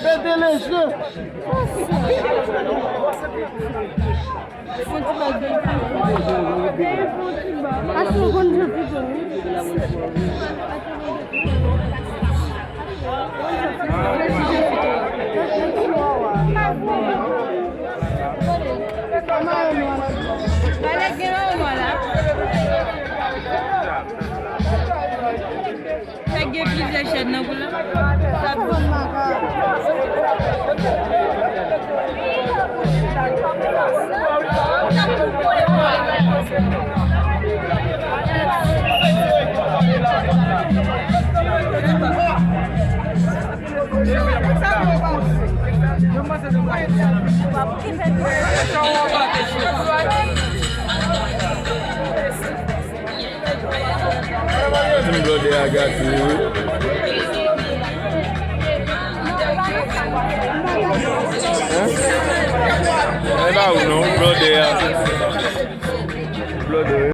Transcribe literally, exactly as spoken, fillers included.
Pete leje. Aske w konn jan fidyo wi. Pale gen yon mwa la. Sa gen plizyè chèn nan kou la. Tim blòdè a gate wi. Hein? E pa ou non, blòdè a. Blòdè wi.